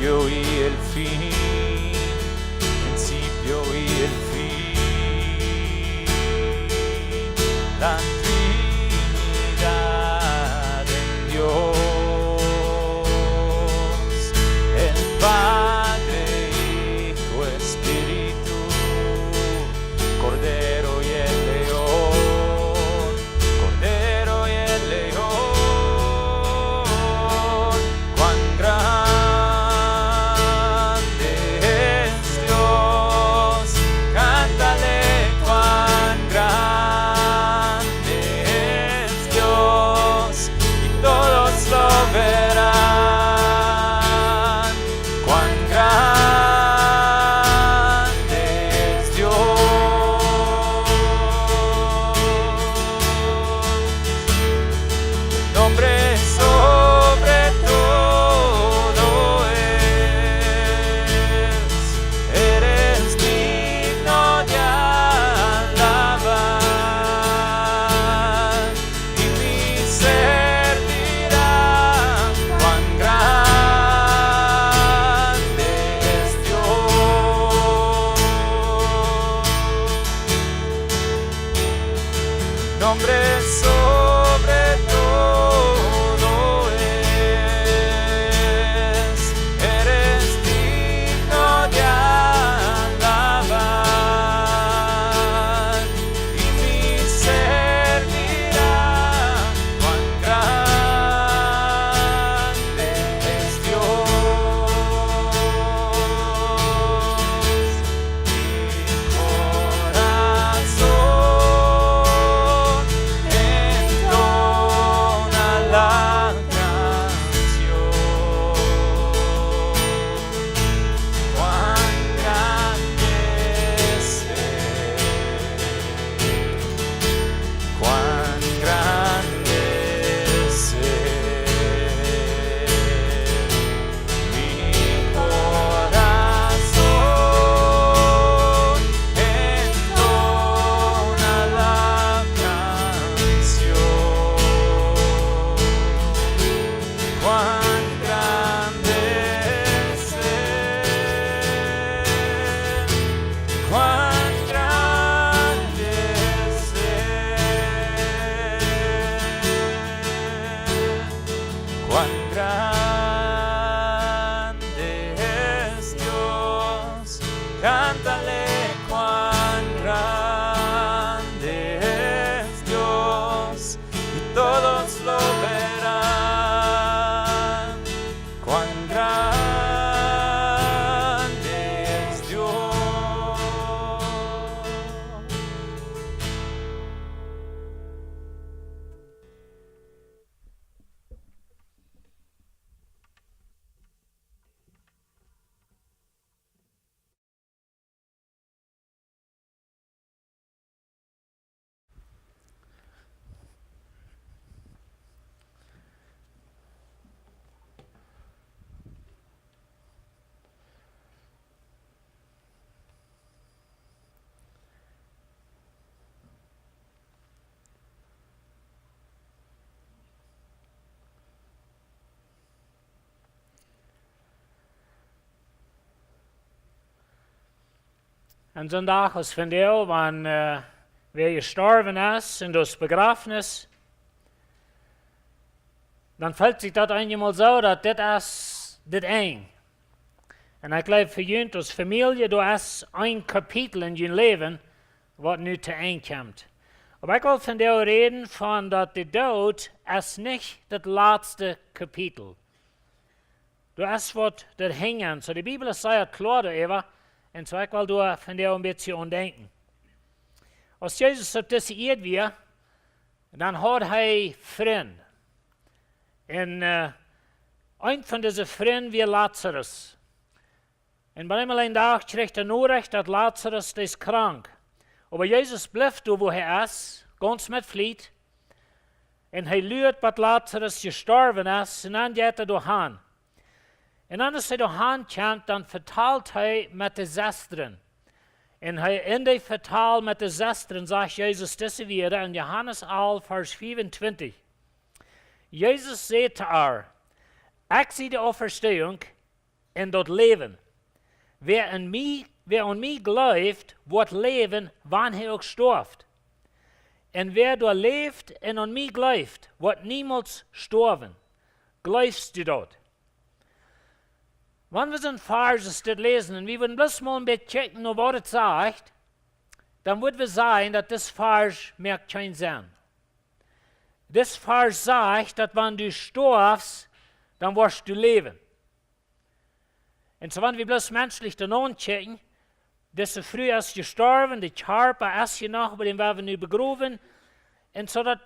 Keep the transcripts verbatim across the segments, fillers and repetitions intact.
Y el fin, principio y el fin, la Trinidad en Dios, el Padre, Hijo, Espíritu, Cordero y el León, Cordero y el León, cuán grande es Dios, cántale, cuán grande es Dios, y todos lo verán. Cuán grande es Dios. Nombre sobre todo es, eres digno de alabar. Y mi ser dirá, cuán grande es Dios. Nombre sobre todo es, eres digno de alabar. Y mi ser dirá, cuán grande es Dios. Mi corazón entona la canción. Cuán grande es Él, cuán grande es Él. Mi corazón entona la canción. Cuán grande es Él, cuán grande es Él, cuán grande es Dios. Cántale, cuán grande es Dios, y todos lo verán, cuán grande es Dios. En soon Dach aus vondoag, wan, äh, wäa jestorwen es un daut Bejrafnis, dan felt sikj daut eenjemol soo, daut dit es dit Enj. Un ekj jleew, fa junt aus Famielje, daut es een Kapitel en jun Läwen, waut nu to Enj kjemt. Oba ekj well vondoag räden von daut de Doot es nich daut latste Kapitel. Doa es waut doahinja. Soo, de Bibel es sea kloa doaräwa. Un soo, ekj well doa vondoag een bät aun denkjen. Aus Jesus opp dise Ieed wia, dan haud hee Frind. Un, äh, een von dise Frind wia Lazarus. Un bie eemol een Dach kjrieech hee Norecht, daut Lazarus, dee es krank. Oba Jesus blift doa, wua hee es, gaunz met Fliet. Un hee luat, bat Lazarus jestorwen es, un dan jeit hee doa han. Un dan, aus hee doa han kjemt, dan vetalt hee met de Sestren. Un hee, en dee Vetal met de Sestren, sajcht Jesus dise Wieed en Johanes alf, Varsch fiefuntwintich. Jesus säd to ar: "Ekj sie de Auferstehung un daut Läwen. Wäa aun mie, wäa aun mie jleeft, woat läwen, wan hee uk stoaft. Un wäa doa läft un aun mie jleeft, woat niemols stoawen. Jleefst du daut? Wan wie soon Varsch dit läsen, un wie wudden bloos mol een bät kjikjen no waut et sajcht, dan wudd wie sajen, daut dis Varsch moakt kjeen Senn. Dis Varsch sajcht, daut wan du stoafst, dan woascht du läwen. Un soo wan wie bloos menschlich doano kjikjen, dise Fru es jestorwen, de Kjarpa es hia noch, oba dän woa wie nu begrowen. Un soo daut,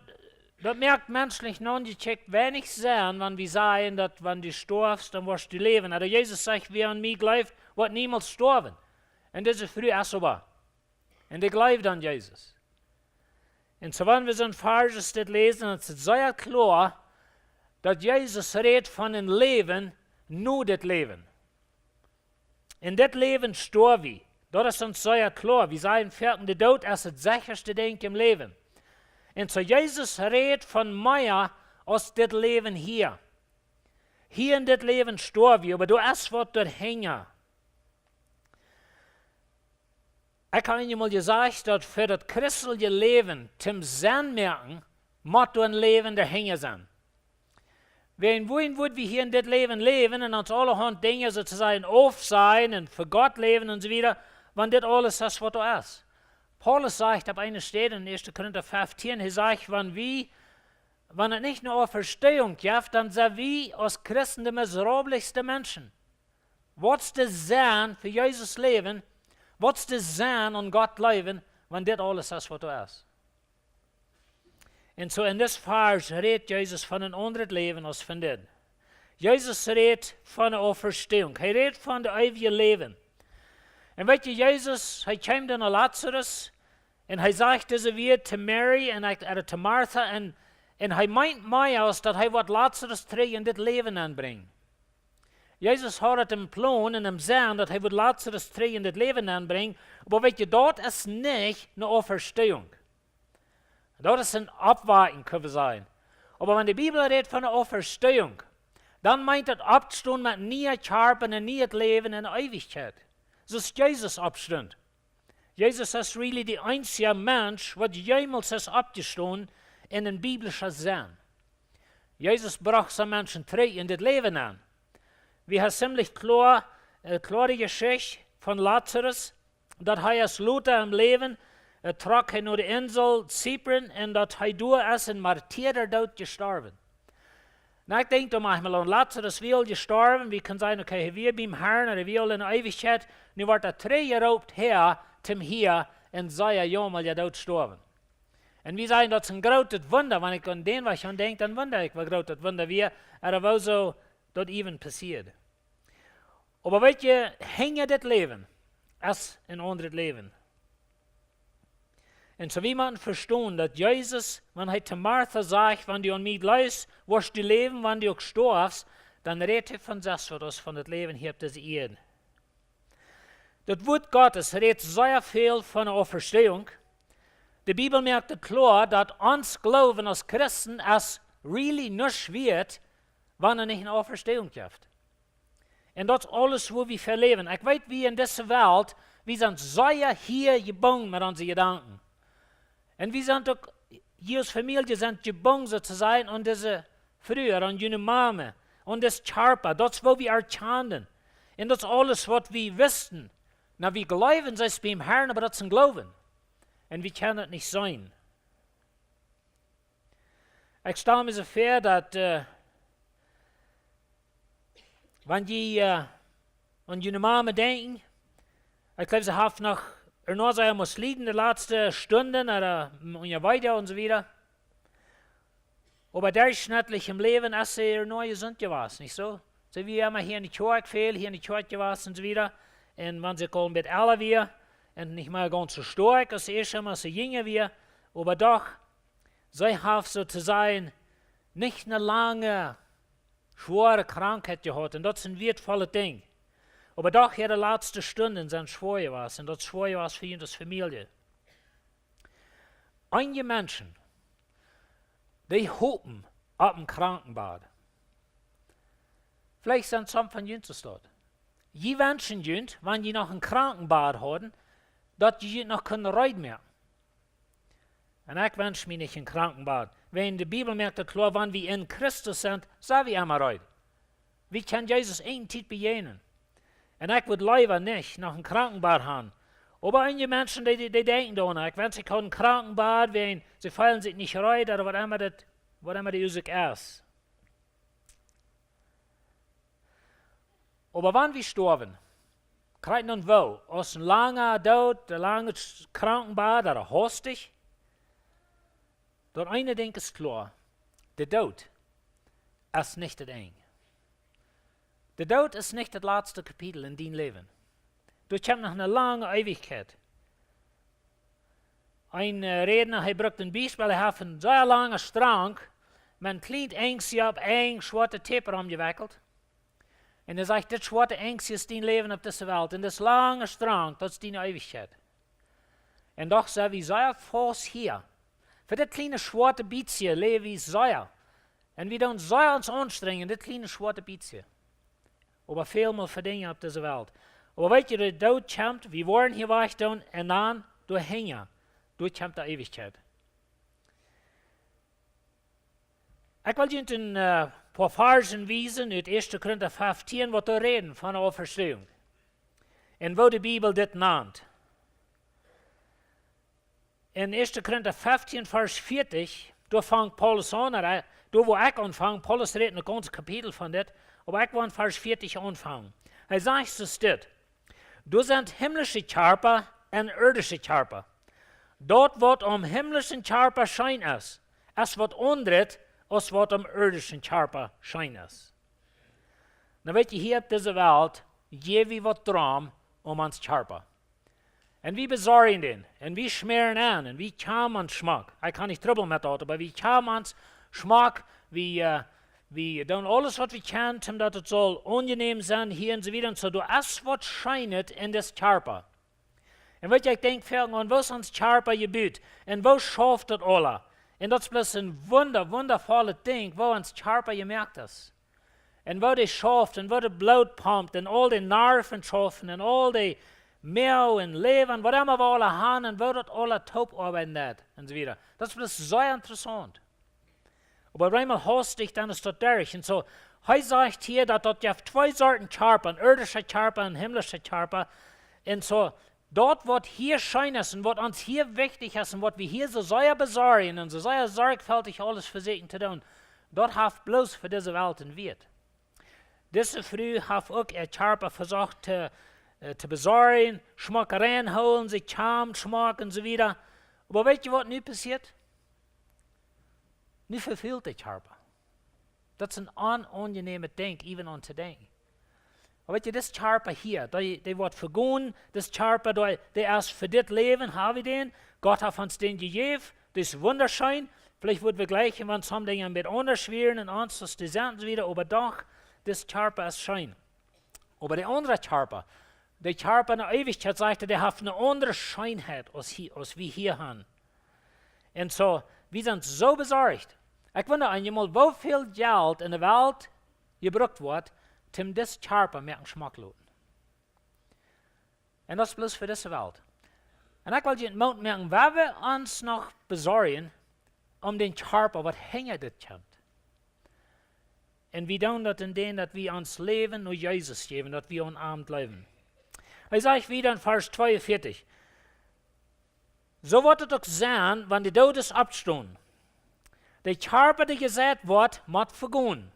daut moakt menschlich noaunjekjikjt weinich Senn, wan wie sajen, daut wan du stoafst, dan woascht du läwen. Oba Jesus sajcht, wäa aun mie jleeft, woat niemols stoawen. Un dise Fru es oba. Un dee jleeft aun Jesus. Un soo wan wie soon Varsch dit läsen, dan es et sea kloa, daut Jesus rät von een Läwen no dit Läwen. En dit Läwen stoaw wie. Daut es ons sea kloa. Wie sajen foaken, de Doot es daut sechaschte Dinkj em Läwen. Un soo Jesus rät von mea aus dit Läwen hia. Hia en dit Läwen stoaw wie, oba doa es waut doahinja. Ekj hab eemol jesajcht, daut fa daut christelje Läwen toom Senn moaken, mott doa een Läwen doahinja sennen. Wäajen wuarom wudd wie hia en dit Läwen läwen un ons aulahaunt Dinja soo to sajen aufsajen un fa Gott läwen un soo wieda, wan dit aules es waut doa es? Paulus sajcht opp eene Städ en Ieeschte Korinta feftieen, hee sajcht, wan wie, wan et nich ne Auferstehung jeft, dan sent wie aus Christen de miserabelste Menschen. Waut es de Senn fa Jesus läwen? Waut es de Senn aun Gott jleewen, wan dit aules es waut doa es? Un soo en dis Varsch rät Jesus von een aundret Läwen aus von dit. Jesus rät von de Auferstehung. Hee rät von daut eewje Läwen. Un weet jie, Jesus, hee kjeem dan no Lazarus un hee sajcht dise Wieed to Mary un ekj, ea to Martha un, un hee meent mea aus daut hee woat Lazarus trigj en dit Läwen nenbrinjen. Jesus haud et em Plon un em Senn, daut hee wudd Lazarus trigj en dit Läwen nenbrinjen, oba weet jie, daut es nich ne Auferstehung. Daut es een Oppwakjen, kjenn wie sajen. Oba wan de Bibel rät von ne Auferstehung, dan meent daut oppstonen met een nieen Kjarpa un een nieet Läwen en Eewichkjeit. Soo aus Jesus oppstunt. Jesus es really de eensje Mensch, waut jemols es oppjestonen en een biblischa Senn. Jesus brocht soone Menschen trigj en dit Läwen aun. Wie haben ziemlich kloa, äh, kloare Jeschicht von Lazarus, daut hee es lota em Läwen, äh, trock hee no de Insel Zypern un daut hee doa es een Märtyrerdoot jestorwen. Nu, ekj denkj doa maunchmol aun, Lazarus wia aul jestorwen, wie kjennen sajen, okay, hee wia biem Harn, hee wia aul en Eewichkjeit, nu woat hee trigjjeroopt häa, toom hia, un saj, jo, mol, jo, doot stoawen. Un wie sajen, daut es een grootet Wunda, wan ekj aun dän, waut ekj aun denkj, dan wunda ekj, woo groot daut Wunda wia, ooda woo soo daut even passieed. Oba weet jie, hinja dit Läwen es een aundret Läwen. Un soo wie motten vestonen, daut Jesus, wan hee to Martha sajcht, wan du aun mie jleefst, woascht du läwen, wan du uk stoafst, dan rät hee von sest waut aus von daut Läwen hia opp dise Ieed. Daut Wuat Gottes rät sea väl von de Auferstehung. De Bibel moakt et kloa, daut ons Gloowen aus Christen es really nuscht wieet, wan et nich ne Auferstehung jeft. Un daut es aules, woo wie fa läwen. Ekj weet, wie en dise Welt, wie sent sea hia jebungen met onse Jedanken. Un wie sent uk, jie aus Famielje sent jebungen, soo to sajen, aun dise Fru, aun june Mame, aun dis Kjarpa, daut es woo wie erkjanen. Un daut es aules, waut wie wisten. Nu, wie jleewen, see es biem Harn, oba daut es een Gloowen. Un wie kjennen et nich seenen. Ekj stal mie soo väa, daut, äh, wan jie, äh, aun june Mame denkjen, ekj jleew, see haft noch, ea noch sea must lieden, de latste Stunden, ooda, mm, un jo wieda un soo wieda. Oba derchschnittlich em Läwen es see ea noch jesunt jewast, nich soo? See wia emma hia en de Kjoakj väl, hia en de Kjoakj jewast un soo wieda. Un wan see aul een bät ella wia, un nich mea gaunz soo stoakj aus see ieescht emma aus see jinja wia, oba doch, see haft soo to sajen nich ne lange, schwoare Krankheit jehaut. Un daut es een wieetvollet Dinkj. Oba doch, äare latste Stunden sent schwoa jewast. Un daut es schwoa jewast fa junt aus Famielje. Eenje Menschen, dee hopen opp een Krankenbad. Veleicht sent some von junt soo doa. Jie wenschen junt, wan jie noch een Krankenbad hauden, daut jie junt noch kunnen reed moaken. Un ekj wensch mie nich een Krankenbad. Wiels de Bibel moakt daut kloa, wan wie en Christus sent, sent wie emma reed. Wie kjennen Jesus eene Tiet bejäajnen. Un ekj wudd leewa nich noch een Krankenbad haben. Oba eenje Menschen, dee, dee, dee denkjen doaraun, ekj wensch, ekj haud een Krankenbad, wiels see feelen sikj nich reed, ooda waut emma daut, waut emma de Uasoak es. Oba wan wie stoawen, kjrieen wie dan woll, aus een langa Doot, een langa Krankenbad, ooda hastich, daut eene Dinkj es kloa, de Doot es nich daut Enj. De Doot es nich daut latste Kapitel en dien Läwen. Doa kjemt noch eene langa Eewichkjeit. Een, äh, Rädna, hee brukt een Biespel, hee haft een sea langa Strank, met een kjlien Enjskje opp een schwoaten Tape romjewekjelt. Un hee sajcht, dit schwoate Enjskje es dien Läwen opp dise Welt. Un dit langa Strank, daut es diene Eewichkjeit. Un doch sent wie sea faust hia. Fa dit kjliene schwoate Bietje läw wie sea. Un wie doonen sea ons aunstrenjen, dit kjliene schwoate Bietje. Oba väl mea fa Dinja opp dise Welt. Oba weet jie, de Doot kjemt, wie woaren hia wajch doonen, un dan, doa hinja, doa kjemt de Eewichkjeit. Ekj well junt een, äh, poa Varzen wiesen ut Ieeschte Korinta feftieen, waut doa räden von de Auferstehung. Un woo de Bibel dit nant. En Ieeschte Korinta feftieen, Varsch vieetich, doa fangt Paulus aun, un hee, doa woa ekj aunfangen, Paulus rät een gaunz Kapitel von dit, oba ekj woa en Varsch vieetich aunfangen. Hee sajcht soo dit: Doa sent himmlische Kjarpa un irdische Kjarpa. Daut, waut aum himmlischen Kjarpa scheen es, es waut aundret aus waut aum irdischen Kjarpa scheen es. Nu weet jie, hia opp dise Welt, hia wie waut drom om ons Kjarpa. Un wie besorjen dän, un wie schmäaren aun, un wie kjamen ons schmock. Ekj hab nich Trubbel met daut, oba wie kjamen ons schmock, wie, äh, wie doonen aules waut wie kjennen, om daut et saul aunjenäm sennen hia un soo wieda. Un soo, doa es waut scheenet en dis Kjarpa. Un weet jie, ekj denkj väl aun, woo es ons Kjarpa jebut? Un woo schauft daut aules? Un daut es bloos een wunda-, wundavollet Dinkj, woo ons Kjarpa jemoakt es. Un woo dee schauft, un woo daut Bloot pompt, un aul dee Nerven schaufen, un aul dee Moag un Läwa, waut emma wie aula haben, un woo daut aula toop oabeiden deit, un soo wieda. Daut es bloos sea interessaunt. Oba eemol hastich, dan es daut derch. Un soo, hee sajcht hia, daut daut jeft twee Sorten Kjarpa, een irdischa Kjarpa, een himmlischa Kjarpa. Un soo, daut waut hia scheen es un waut ons hia wichtich es un waut wie hia soo sea besorjen un soo sea sorjfaltich aules vesieekjen to doonen, daut haft bloos fa dise Welt een Wieet. Dise Fru haft uk äa Kjarpa vesocht to, äh, to besorjen, schmock reinhoolen, sikj kjamen schmock un soo wieda. Oba weet jie, waut nu passieet? Nu vefult de Kjarpa. Daut es een onaunjenämet Dinkj, even aun to denkjen. Oba weet jie, dis Kjarpa hia, dee, dee woat vegonen, dis Kjarpa, dee, dee es fa dit Läwen, hab wie dän. Gott haft ons dän jejäft, dee es wundascheen. Veleicht woa wie jlikj, wan sommje Dinja een bät aundasch wieren un ons aus dee sent un soo wieda, oba doch, dis Kjarpa es scheen. Oba de aundra Kjarpa, de Kjarpa en de Eewichkjeit, sajcht hee, dee haft eene aundre Scheenheit aus hia, aus wie hia haben. Un soo, wie sent soo besorcht. Ekj wunda eenjemol, woo väl Jelt en de Welt jebrukt woat, om dis Kjarpa moaken schmock loten. Un daut es bloos fa dise Welt. Un ekj well junt Moot moaken, wua wie ons noch besorjen om dän Kjarpa, waut hinja dit kjemt. Un wie doonen daut, endäm daut wie ons Läwen no Jesus jäwen, daut wie aun am jleewen. Hee sajcht wieda en Varsch tweeunvieetich: Soo woat et uk sennen, wan de Doodes oppstonen. De Kjarpa, dee jeseit woat, mott vegonen.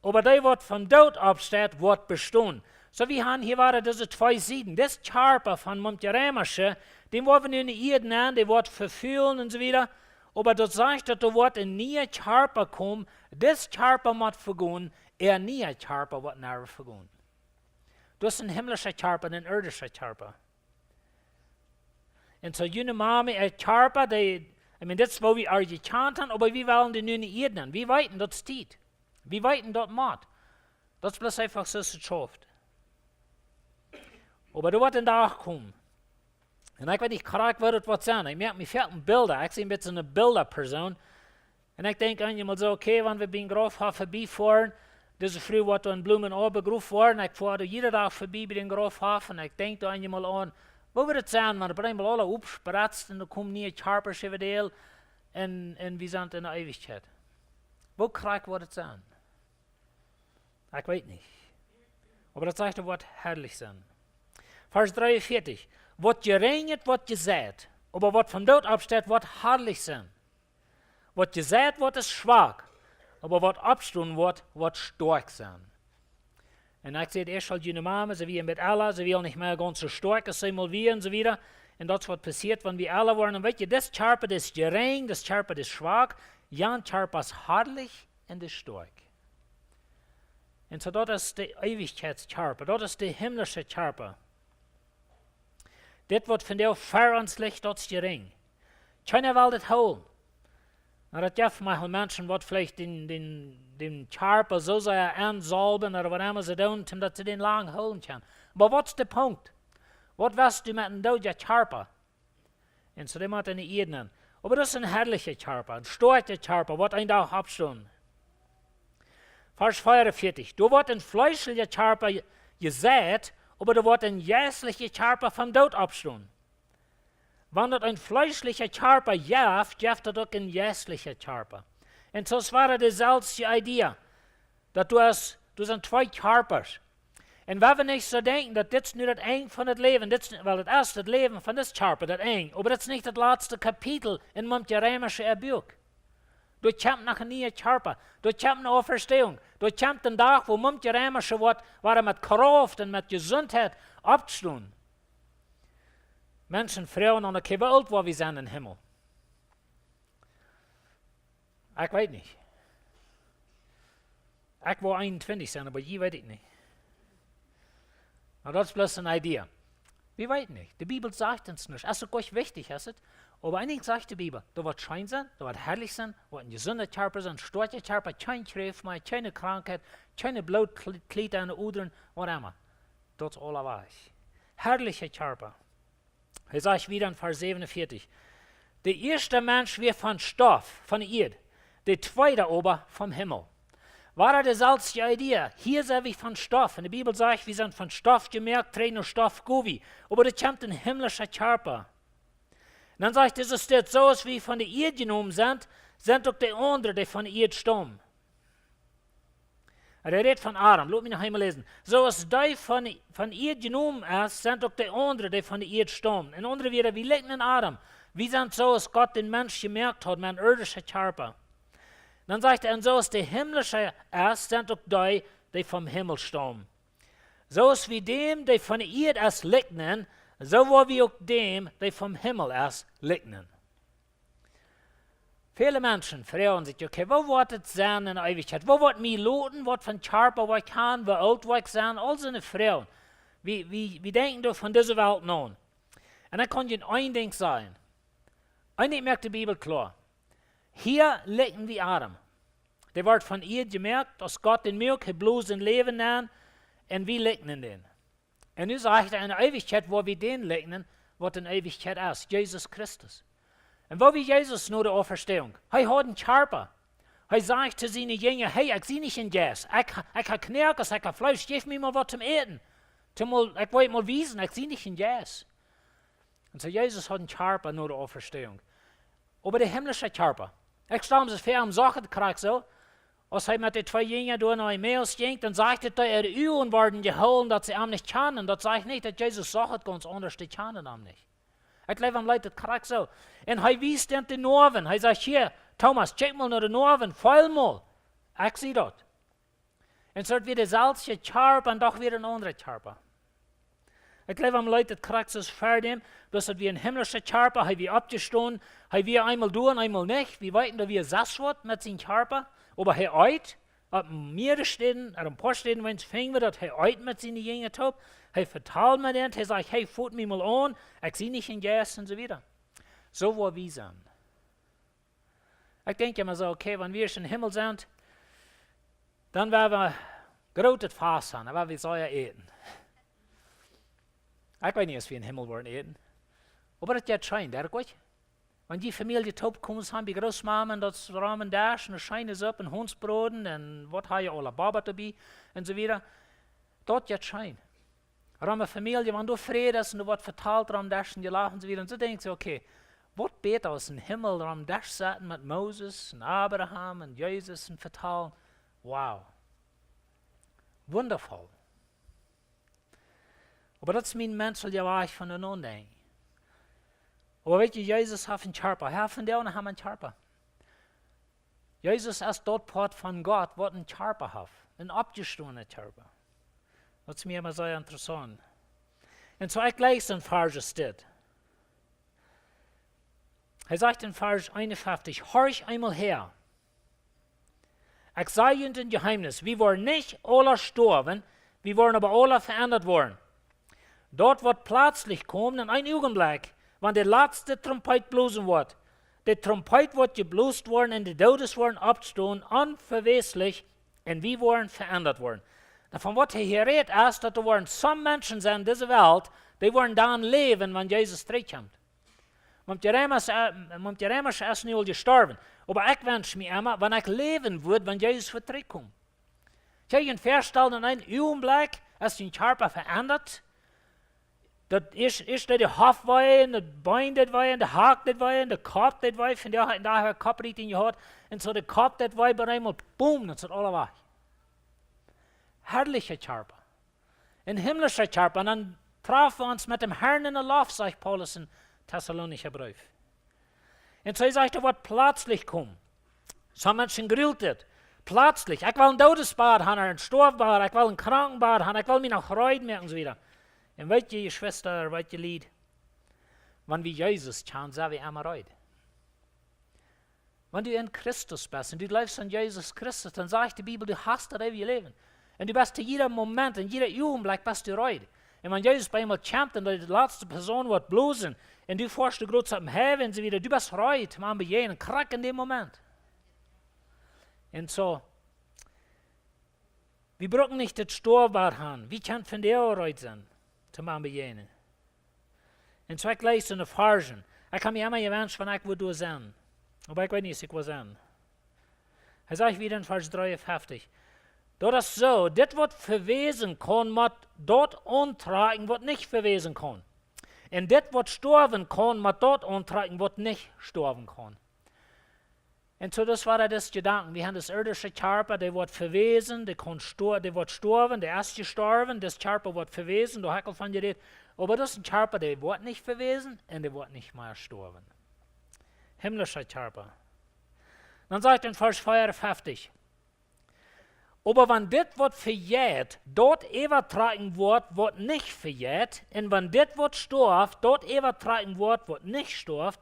Oba dee, waut vom Doot oppsteit, woat bestonen. Soo, wie haben hia wada dise twee Sieden. Dis Kjarpa von Mumtje Reimasche, dän woa wie nu en de Ieed nenn, dee woat vefulen un soo wieda. Oba daut sajcht, daut doa woat een niea Kjarpa komen. Dis Kjarpa mott vegonen, äa niea Kjarpa woat never vegonen. Daut es een himmlischa Kjarpa, een irdischa Kjarpa. Un soo june Mame äa Kjarpa, dee, I mean, dit es woo wie ar jekjant haben, oba wie wellen dee nu en de Ieed nenn. Wie weeten, daut es Tiet. Wie weeten, daut mott. Daut es bloos eefach soo aus et schauft. Oba doa woat een Dach komen. Un ekj weet nich krakjt, woo daut woat sennen. Ekj moak mie foaken Bilda. Ekj sie een bät een Bildapersoon. Un ekj denkj eenjemol soo, okay, wan wie biem Grauf hia verbiefoaren, Dise Fru woat doa en Blumenau begroft woaren. Ekj foa doa jieda Dach verbie bie dän Graufhoff un ekj denkj doa eenjemol aun, woo wudd et sennen, wan opp eemol aula oppspretzt un doa komen niee Kjarpasch äwa de Ieed un, un wie sent enne Eewichkjeit. Woo krakjt woat et sennen? Ekj weet nich. Oba daut sajcht, daut woat harlich sennen. Varsch dreeunvieetich. Waut jerinj es, woat jeseit, oba waut vom Doot oppsteit, woat harlich sennen. Waut jeseit woat, es schwak, oba waut oppstonen woat, woat stoakj sennen. Un ekj säd, ieescht aul june Mame, see wia met ella, see wia nich mea gaunz soo stoakj aus see mol wia un soo wieda. Un daut es waut passieet, wan wie ella woaren. Un weet jie, dis Kjarpa, dis jerinj, dis Kjarpa, dis schwak, jan Kjarpa es harlich un dis stoakj. Un soo, daut es de Eewichkjeitskjarpa, daut es de himlische Kjarpa. Dit waut vondoag ver ons licht, daut es jerinj. Kjeena well dit hoolen. Nu, daut jeft mau Menschen waut veleicht dän, dän, dän Kjarpa soo sea aunsaulwen ooda waut emma see doonen, om daut see dän lang hoolen kjennen. Oba waut es de Punkt? Waut west du met een doodja Kjarpa? Un soo, dee mott enne Ieed nenn. Oba daut es een harlicha Kjarpa, een stoakja Kjarpa, woat een Dach oppstonen. Varsch veeunvieetich. Doa woat een fleeschelja Kjarpa je-, jeseit, oba doa woat een jeistlicha Kjarpa vom Doot oppstonen. Wan daut een fleeschelja Kjarpa jeft, jeft daut uk een jeistlicha Kjarpa. Un soo es wada deeselwje Idee. Daut du hast, du sent twee Kjarpasch. Un wie woaren nich soo denkjen, daut dit es nu daut Enj von daut Läwen, dit es, well, daut es daut Läwen von dis Kjarpa, daut Enj. Oba daut es nich daut latste Kapitel en Mumkje Reimasche äa Buak. Doa kjemt noch een niea Kjarpa. Doa kjemt eene Auferstehung. Doa kjemt een Dach, wua Mumkje Reimasche woat, woaren met Krauft un met Jesuntheit oppstonen. Menschen froagen dan, okay, woo oolt woa wie sennen em Himmel? Ekj weet nich. Ekj woa eenuntwintich sennen, oba jie weet ekj nich. Nu, daut es bloos eene Idee. Wie weeten nich. De Bibel sajcht ons nuscht. Es uk nich wichtich, es et? Oba een Dinkj sajcht de Bibel, daut woat scheen sennen, daut woat harlich sennen, woat een jesunta Kjarpa sennen, stoakja Kjarpa, kjeen Kjräft mea, kjeene Krankheit, kjeene Blootkjliet aun de Odren, waut emma. Daut es aula wajch. Harlicha Kjarpa. Hee sajcht wieda en Varsch säwenuntwintich: De ieeschta Mensch wia von Stoff, von de Ieed, de tweeda oba vom Himmel. Wada deeselwje Idee. Hia sent wie von Stoff. Un de Bibel sajcht, wie sent von Stoff jemoakt, trigj no Stoff go wie. Oba doa kjemt een himlischa Kjarpa. Un dan sajcht dise Städ, soo aus wie von de Ieed jenomen sent, sent uk de aundre, dee von de Ieed staumen. Hee rät von Adam. Lot mie noch eemol läsen. Soo aus dee von, von Ieed jenomen es, sent uk de aundre, dee von de Ieed staumen. En aundre Wieed, wie likjnen Adam. Wie sent soo aus Gott dän Mensch jemoakt haud, met een irdischen Kjarpa. Dan sajcht hee, un soo aus de himlische es, sent uk dee, dee vom Himmel staumen. Soo aus wie däm, dee von de Ieed es, likjnen, soo woa wie uk däm, dee vom Himmel es, likjnen. Väle Menschen froagen sikj, okay, woo woat et sennen en de Eewichkjeit? Woo woat mie loten, waut fa een Kjarpa woa ekj han, woo oolt woa ekj sennen? Aul soone Froagen. Wie, wie, wie denkjen doa von dise Welt no. Un dan kaun ekj een Dinkj sajen. Een Dinkj moakt de Bibel kloa. Hia likjnen wie Adam. Dee wort von Ieed jemoakt, aus Gott dän muak, hee bläst en Läwen aun, un wie likjnen dän. Un nu sajcht hee, en de Eewichkjeit woa wie dän likjnen, waut en de Eewichkjeit es, Jesus Christus. Un woo wia Jesus no de Auferstehung? Hee haud een Kjarpa. Hee säd to siene Jinja, hey, ekj sie nich een Jeist. Ekj, ekj hab Knoakes, ekj hab Fleesch, jeff mie mol waut toom äten. Toom mol, ekj well mol wiesen, ekj sie nich een Jeist. Un soo Jesus haud een Kjarpa no de Auferstehung. Oba de himlische Kjarpa. Ekj stal mie väa, am sach et krakjt soo, aus hee met de twee Jinja doa no Emmaus jinkj, dan sajcht et, daut äare Uagen worden jehoolen, daut see am nich kjanen. Daut sajcht nich, daut Jesus sach et gaunz aundasch, dee kjanen am nich. Ekj jleew, am leet et krakjt soo. Un hee wiest an de Noawen. Hee sajcht, hia, Thomas, kjikj mol no de Noawen, feel mol. Ekj sie daut. Un soo wia deeselwje Kjarpa un doch wia een aundra Kjarpa. Ekj jleew, am leet et krakjt soo aus ver däm, daut et wia een himlischa Kjarpa, hee wia oppjestonen, hee wia eemol doa un eemol nich. Wie weeten, daut wia soo waut met sien Kjarpa, oba hee eet, opp mearere Städen, opp een poa Städen, wan finj wie daut hee eet met siene Jinja toop, hee vetald met an, hee sajcht, hey, foot mie mol aun, ekj sie nich een Jeist un soo wieda. Soo woa wie sennen. Ekj denkj emma soo, okay, wan wie en Himmel sent, dan woa wie grootet Fast han, dan woa wie sea äten. Ekj weet nich, aus wie en Himmel woaren äten. Oba daut jeit scheen, daut jeit goot. Wan jie Famielje toopkomen haben bie Grootmama un daut es rom een Desch, ne scheene Supp, een Hundsbroden un waut ha jie aula, Baba doabie un soo wieda. Daut jeit scheen. Rom ne Famielje, wan doa Fräd es un doa woat vetalt, rom Desch un jelacht un soo wieda. Un soo denkj ekj, okay, waut bäta aus em Himmel rom Desch setten met Moses un Abraham un Jesus un vetalen. Wow. Wundafoll. Oba daut es mien menschelja Wajch von doa aun denkjen. Oba weetst, Jesus haft een Kjarpa. Hee haft vondoag noch een Kjarpa. Jesus es daut Poat von Gott, waut een Kjarpa haft. Een oppjestonen Kjarpa. Daut es mie emma sea interessaunt. Un soo ekj läs een Varsch dit. Hee sajcht en Varsch eenunfeftich: "Horch eemol häa. Ekj saj junt een Jeheemnis. Wie woaren nich aula stoawen, wie woaren oba aula veendat woaren. Daut woat plazlich komen, en een Uagenblekj, wan de latste Trompet blosen woat. De Trompet woat jeblost woaren un de Doodes woaren oppstonen, onvewäslich, un wie woaren veendat woaren." Nu, von waut hee hia rät, es daut doa woaren some Menschen sennen en dise Welt, dee woaren dan läwen, wan Jesus trigjkjemt. Mumtje Remus, äh, Mumtje Remus es nu aul jestorwen. Oba ekj wensch mie emma, wan ekj läwen wudd, wan Jesus wudd trigjkomen. Kjenn jie junt väastalen, en een Uagenblekj, aus jun Kjarpa veendat? Daut es, es daut de Hoft wee, un daut Been deit wee, un de Hak deit wee, un de Kopp deit wee, von doa, un doa haft Kopp Rieten jehaut, un soo de Kopp deit wee, bie eemol, boom, daut es aula wajch. Harlicha Kjarpa. Een himmlischa Kjarpa. Un dan trafen wie ons met däm Herrn en de Loft, sajcht Paulus em Thessalonicha Breef. Un soo sajcht hee, woat plazlich komen. Some Menschen grult dit. Plazlich. Ekj well een Doodesbad haben, een Stoafbad, ekj well een Krankenbad haben, ekj well mie noch reed moaken un soo wieda. Un weetst, Jeschwista, weetst, Lied, wan wie Jesus kjanen, sent wie emma reed. Wan du en Christus best un du jleefst aun Jesus Christus, dan sajcht de Bibel, du hast daut eewje Läwen. Un du best to jieda Moment, en jieda Uagenblekj best du reed. Un wan Jesus bie eemol kjemt un de latste Persoon woat blosen, un du foascht de Grootstaut em Heaven un soo wieda, du best reed, mau bejäajnen, krakjt en däm Moment. Un soo, wie brucken nich daut Stoafbad haben, wie kjennen vondoag reed sennen, to mau bejäajnen. Un soo ekj läs en de Varschen. Ekj hab mie emma jewenscht, wan ekj wudd doa sennen. Oba ekj weet nich, aus ekj wudd sennen. Hee sajcht wieda en Varsch dreeunfeftich: "Daut es soo, dit waut vewäsen kaun, mott daut auntrakjen, waut nich vewäsen kaun. Un dit waut stoawen kaun, mott daut auntrakjen, waut nich stoawen kaun." Un soo, daut wia dis Jedanken. Wie haben dis irdischa Kjarpa, dee woat vewäsen, dee kaun sto-, dee woat stoawen, dee es jestorwen, dis Kjarpa woat vewäsen, doa hab ekj aul von jerät. Oba daut es een Kjarpa, dee woat nich vewäsen un dee woat nich mea stoawen. Himmlischa Kjarpa. Dan sajcht en Varsch veeunfeftich: "Oba wan dit waut vejeit, daut äwatrakjen woat, waut nich vejeit, un wan dit waut stoaft, daut äwatrakjen woat, waut nich stoaft,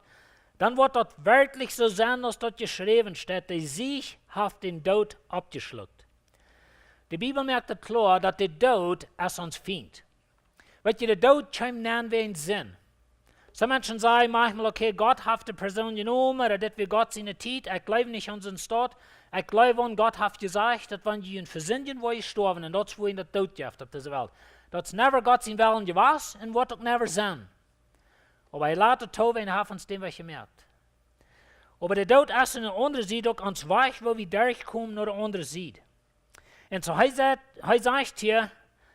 dan woat daut werkjlich soo sennen, aus daut jeschräwen steit: De Siech haft dän Doot oppjeschlukt." De Bibel moakt et kloa, daut de Doot es ons Fient. Weetst, de Doot kjeem nenn wäajen Sind. Some Menschen sajen maunchmol, okay, Gott haft de Persoon jenomen, ooda dit wia Gott siene Tiet, ekj jleew nich aun soon Staut. Ekj jleew aun, Gott haft jesajcht, daut wan jie en Versinden woaren jestorwen, un daut es woo daut Doot jeft opp dise Welt. Daut es never Gott sien Wellen jewast un woat uk never sennen. Oba hee lat et too, un hee haft ons dän Wajch jemoakt. Oba de Doot es aun de aundre Sied uk ons Wajch, woo wie derchkomen no de aundre Sied. Un soo hee sajcht, hee sajcht hia,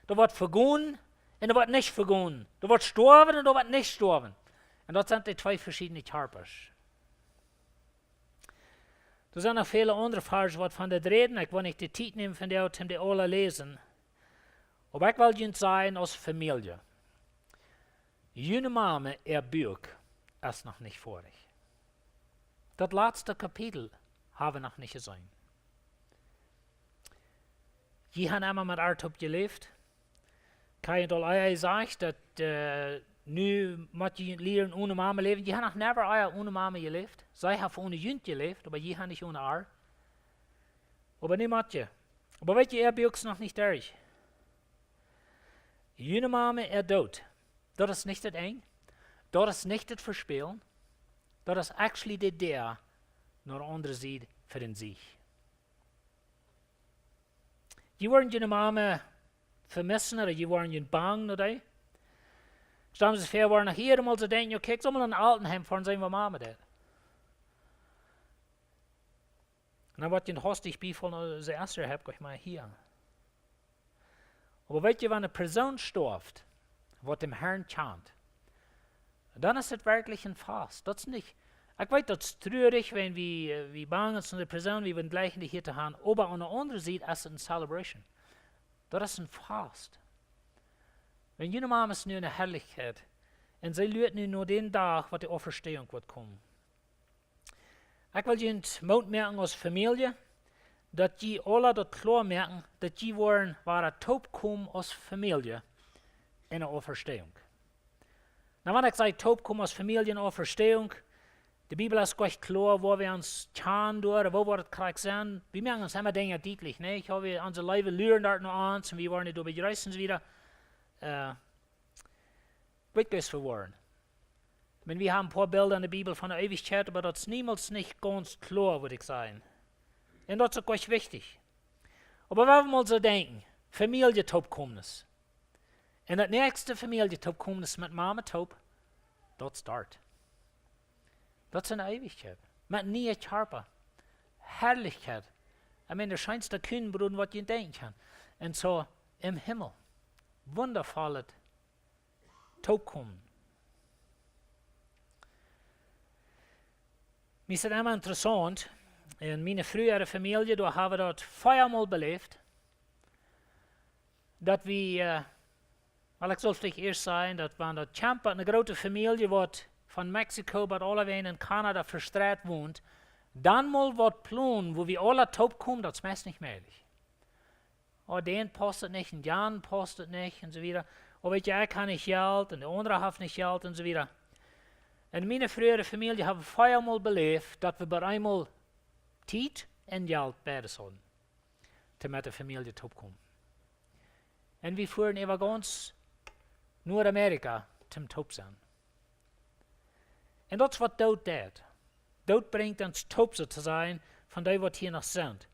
doa woat vegonen un doa woat nich vegonen. Doa woat stoawen un doa woat nich stoawen. Un daut sent de twee veschiedne Kjarpasch. Doa sent noch väle aundre Varschen, waut von dit räden. Ekj well nich de Tiet nämen von dee, om dee aula läsen. Oba ekj well junt sajen, aus Famielje: June Mame äa Buak es noch nich foadich. Daut latste Kapitel hab wie noch nich jeseenen. Jie haben emma met ar toop jeläft. Kai haft aul ea jesajcht, daut, äh, nu mott jie lieren one Mame läwen. Jie haben noch never ea one Mame jeläft. See haft one junt jeläft, oba jie haben nich one ar. Oba nu mott jie. Oba weetst, äa Buak es noch nich derch. June Mame äa Doot, daut es nich daut Enj. Daut es nich daut Vespälen. Daut es actually de Däa no de aundre Sied fa dän Siech. Jie woaren june Mame vemissen, ooda jie woaren junt bangen no dee. Stammen see väa, woaren noch hia mol soo denkjen, okay, ekj saul mol no een Altenheim foaren, seenen waut Mame deit. Dan woat je haustich bie von, äh, de Esther hab ich mol hia. Oba weet jie, wan eene Persoon stoaft, waut dän Herrn kjant, dan es et werkjlich een Fast. Daut es nich, ekj weet, daut es truarich, wan wie, äh, wie bang sent om de Persoon, wie wellen jleichen dee hia to haben, oba aun de aundre Sied es et eene Celebration. Daut es een Fast. Wan june Mama es nu enne Harlichkjeit un see luat nu no dän Dach, waut de Auferstehung woat komen. Ekj well junt Moot moaken aus Famielje, daut jie aula daut kloa moaken, daut jie woaren wada toopkomen aus Famielje enne Auferstehung. Nu, wan ekj saj toopkomen aus Famielje enne Auferstehung, de Bibel es goot kloa, woo wie ons kjanen doonen, woo woat et krakjt sennen. Wie moaken ons emma Dinja dietlich, nä? Ekj hab, wie, onse Leewe luren doa no ons un wie woaren dee doa bejreessen wieda. Äh, weet jie, waut wie woaren. Ekj meen, wie haben een poa Bilda enne Bibel von de Eewichkjeit, oba daut es niemols nich gaunz kloa, wudd ekj sajen. Un daut es uk ech wichtich. Oba wan wie mol soo denkjen, Famielje-Toopkomes. Un daut näakjste Famielje-Toopkomes met Mama toop, daut es doa. Daut es enne Eewichkjeit. Met niee Kjarpa. Harlichkjeit. Ekj meen, de scheenste Kjinja, waut jie denkjen kjennen. Un soo em Himmel. Wundavollet Toopkomen. Mie es et emma interessaunt, en miene Fru äare Famielje, doa hab wie daut veamol beläft, daut wie, äh, well, ekj saul veleicht ieescht sajen, daut wan daut Kjamp, eene groote Famielje, waut von Mexiko bat aulawäajen en Kanada vestreit wont, dan mol waut plonen, woo wie aula toopkomen, daut es meist nich mäajlich. Oh, dän paust et nich, un Jan paust et nich, un soo wieda. Oh, weet jie, ekj hab nich Jelt, un de aundra haft nich Jelt, un soo wieda. En miene Fru äare Famielje hab wie veamol beläft, daut wie bie eemol Tiet un Jelt beides hauden, toom met de Famielje toopkomen. Un wie fuaren äwa gaunz Nuadamerika toom toop sennen. Un daut es waut Doot deit. Doot brinjt ons toop, soo to sajen, von dee, waut hia noch sent.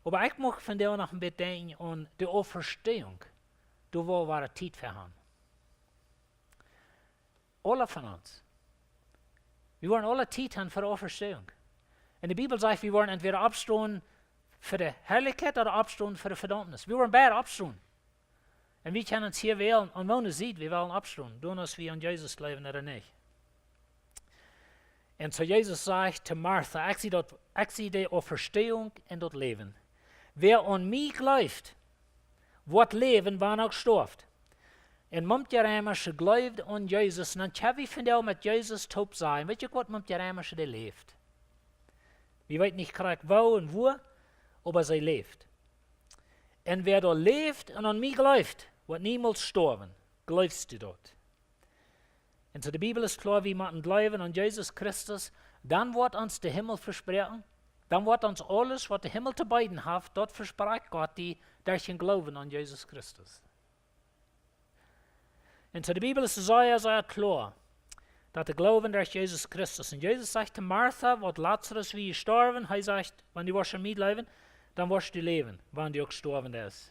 Oba ekj mucht vondoag noch een bät denkjen aun de Auferstehung. Doa woa wie Tiet fa haben. Aule von ons. Wie woaren aule Tiet haben fa de Auferstehung. Un de Bibel sajcht, wie woaren entwäda oppstonen fa de Harlichkjeit ooda oppstonen fa de Vedaumnis. Wie woaren beid oppstonen. Un wie kjennen ons hia wälen, aun woone Sied wie wellen oppstonen, dan aus wie aun Jesus jleewen ooda nich. Un soo Jesus sajcht to Martha: "Ekj sie daut, ekj sie de Auferstehung un daut Läwen. Wäa aun mie jleeft, woat läwen, wan hee uk stoaft." Un Mumtje Reimersche jleeft aun Jesus, un dan kjenn wie vondoag met Jesus toop sennen. Weet jie waut, Mumtje Reimersche, dee läft. Wie weeten nich krakjt woo un woo, oba see läft. Un wäa doa läft un aun mie jleeft, woat niemols stoawen. Jleefst du daut? Un soo, de Bibel es kloa, wie motten jleewen aun Jesus Christus, dan woat ons de Himmel vesproaken, dan woat ons aules, waut de Himmel to beeden haft, daut vesprakjt Gott die derch dän Gloowen aun Jesus Christus. Un soo, de Bibel es sea, sea kloa, daut de Gloowen derch Jesus Christus. Un Jesus sajcht to Martha, waut Lazarus wia jestorwen, hee sajcht: "Wan du woascht aun mie jleewen, dan woascht du läwen, wan du uk stoawen deist."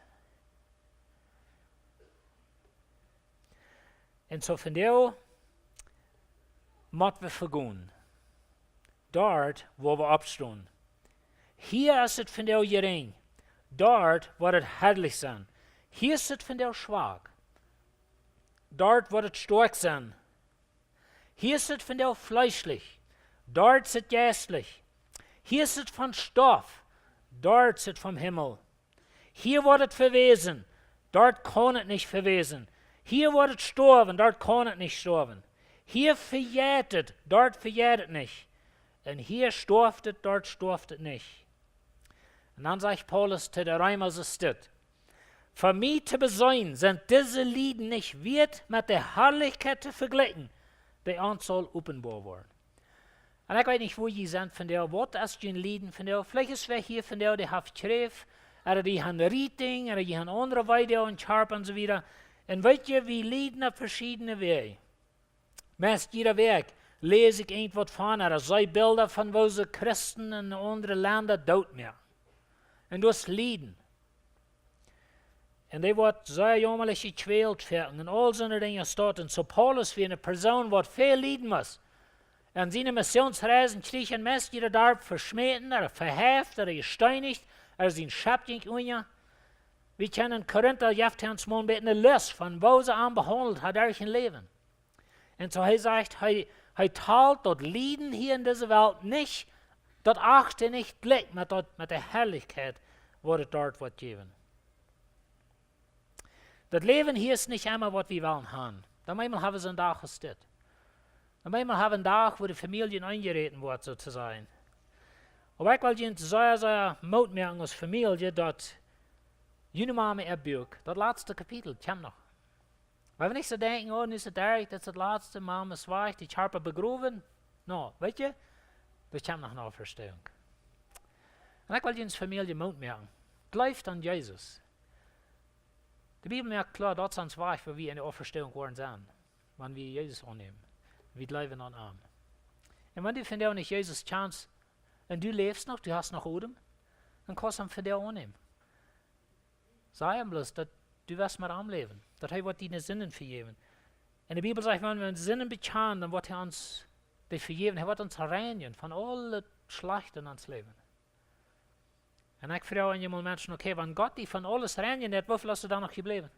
Un soo vondoag mott wie vegonen. Doa woa wie oppstonen. Hia es et vondoag jerinj. Doa woat et harlich sennen. Hia es et vondoag schwak. Doa woat et stoakj sennen. Hia es et vondoag fleeschlich. Doa es et jeistlich. Hia es et von Stoff. Doa es et vom Himmel. Hia woat et vewäsen, doa kaun et nich vewäsen. Hia woat et stoawen, doa kaun et nich stoawen. Hia vejeit et, doa vejeit et nich. Un hia stoaft et, doa stoaft et nich. Un dan sajcht Paulus to de Reema soo dit: "Fa mie to beseenen sent dise Lieden nich wieet met de Harlichkjeit to vejlikjen, dee ons saul openboa woaren." Un ekj weet nich, woo jie sent vondoag, waut es jun Lieden vondoag. Veleicht es wäa hia vondoag, dee haft Kjräft, ooda dee han Rietinj, ooda dee han aundre Weedoag aum Kjarpa un soo wieda. Un weet jie, wie lieden opp veschiedne Wäaj. Meist jiede Wäakj läs ekj irjentwaut von, ooda see Bilda von, woo see Christen en aundre Lenda doot moaken. Un daut es Lieden. Un dee woat sea jaumalik jekjwält foaken un aul soone Dinja staut. Un soo Paulus wia eene Persoon, waut väl lieden must. En siene Missionsreisen kjrieech hee meist jieda Darp veschmäten, ooda veheft, ooda jesteenicht, ooda sien Schepp jinkj unja. Wie kjennen, Korinta jeft ons mol een bät eene List von woo see am behaundelt haben derch äa Läwen. Un soo hee sajcht, hee, hee talt daut Lieden hia en dise Welt nich, daut acht hee nich jlikj met daut, met de Harlichkjeit, waut et doa woat jäwen. Daut Läwen hia es nich emma waut wie wellen haben. Dan eemol haben wie een Dach aus dit. Dan eemol haben wie een Dach, wua de Famielje enjeräden woat, soo to sajen. Oba ekj well junt sea, sea Moot moaken aus Famielje, daut june Mama äa Buak, daut latste Kapitel, kjemt noch. Wan wie nich soo denkjen, oh, nu es et derch, daut es daut latste, Mama es wajch, de Kjarpa begrowen. No, weetst du, doa kjemt noch eene Auferstehung. Un ekj well junt aus Famielje Moot moaken. Jleeft aun Jesus. De Bibel moakt kloa, daut es ons Wajch, woo wie enne Auferstehung woaren sennen, wan wie Jesus aunnämen. Wie jleewen aun am. Un wan du vondoag nich Jesus kjanst, un du läfst noch, du hast noch Odem, dan kaust du am vondoag aunnämen. Saj am bloos, daut du woascht met am läwen, daut hee woat diene Sinden vejäwen. Un de Bibel sajcht, wan wie onse Sinden bekjanen, dan woat hee ons dee vejäwen. Hee woat ons reinjen von aul daut Schlajchte en ons Läwen. Un ekj froag eemol Menschen, okay, wan Gott die von aules reinjen haft, woo väl es doa dan noch jebläwen?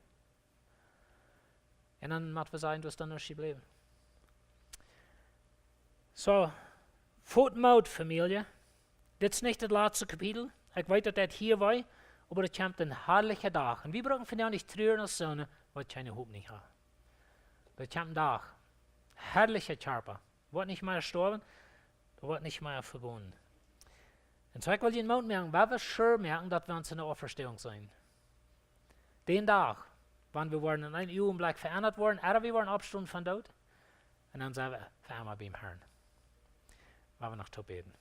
Un dan mott wie sajen, daut es dan noch jebläwen. Soo, fot Moot, Famielje. Dit es nich daut latste Kapitel. Ekj weet, daut daut hia wia, oba et kjemt een harlicha Dach. Un wie brucken vondoag nich truren aus soone, waut kjeene Hopninj haben. Daut kjemt een Dach. Harlicha Kjarpa. Woat nich mea stoawen, daut woat nich mea vegonen. Un soo, ekj well junt Moot moaken, wan wie sure moaken, daut wie ons enne Auferstehung seenen. Dän Dach, wan wie woaren en een Uagenblikj veendat woaren, ooda wie woaren oppstonen vom Doot, un dan sent wie fa emma biem Herrn. Woa wie noch toop bäden.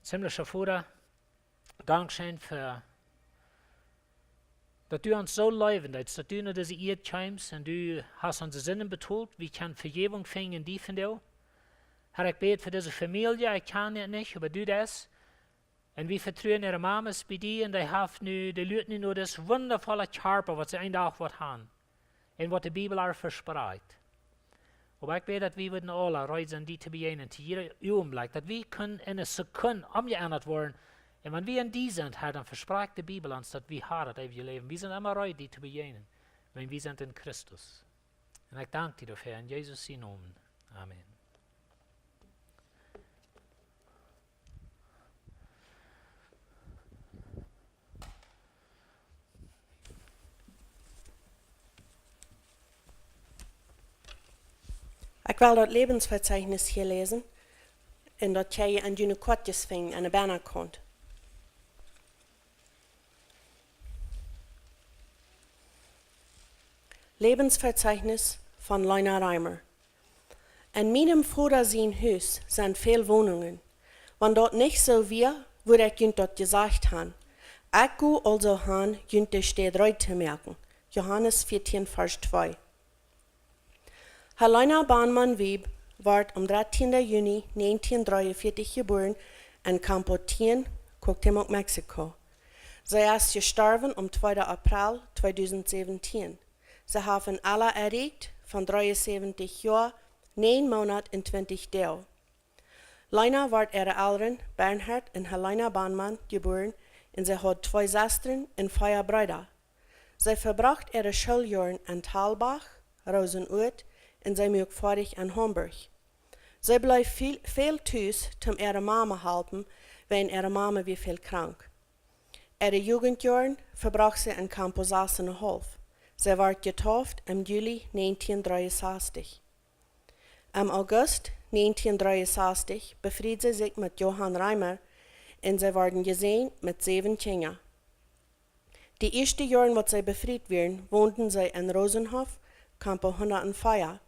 Himmlischa Voda, dankscheen fa daut du ons soo leewen deetst, daut du no dise Ieed kjeemst un du hast onse Sinden betolt. Wie kjennen Vejäwunk finjen en die vondoag. Herr, ekj bäd fa dise Famielje, ekj kjan et nich, oba du deist. Un wie vetruen äare Mama bie die un dee haft nu, dee luat nu no dis wundafolla Kjarpa, waut see een Dach woat haben. Un waut de Bibel ar vesprakjt. Oba ekj bäd, daut wie wudden aula reed sennen, die to bejäajnen, to jieda Uagenblikj, daut wie kjennen en eene Sekund omjeendat woaren. Un wan wie en die sent, Herr, dan vesprakjt de Bibel ons, daut wie haben daut eewje Läwen. Wie sent emma reed, die to bejäajnen, wan wie sent en Christus. Un ekj dank die doafäa en Jesus sienen Nomen. Amen. Ekj well daut Läwensvezeichnis hia läsen un daut jie en june Koatjes finjen aun de Bennakaunt. Läwensvezeichnis von Lena Reimer. En mienem Voda sien Hus sent väl Wonungen. Wan daut nich soo wia, wudd ekj junt daut jesajcht han. Ekj go aulsoo han, junt de Städ reed to moaken. Johanes vieetieen, Varsch twee. Helena Bahnmann Wiebe wort aum dartienden Juni negentien drieunvierzig jebuaren en Campo Tien, Cuauhtémoc, Mexiko. See es jestorwen aum tweeden April tweedusent säwentien. See haft een Ella erreicht von dreeunsäwentich Joa, näajen Moonat un twintich Doag. Lena wort äare Elren Bernhard un Helena Bahnmann jebuaren un see haud twee Sestren un vea Breeda. See vebrocht äare Schooljoaren en Talbach, Rosenuat un see muak foadich en Hamburg. See bleef väl, väl tus, om äare Mama halpen, wiels äare Mama wia väl krank. Äare Jugentjoaren vebrocht see en Campo sas un een haulf. See wort jedeept em Juli negentien drieunsäwentich. Em August negentien drieunsäwentich befried see sikj met Johann Reimer un see worden jesäajent met säwen Kjinja. De ieeschte Joaren, waut see befriet wieren, wonden see en Rosenhof, Campo hundat un vea.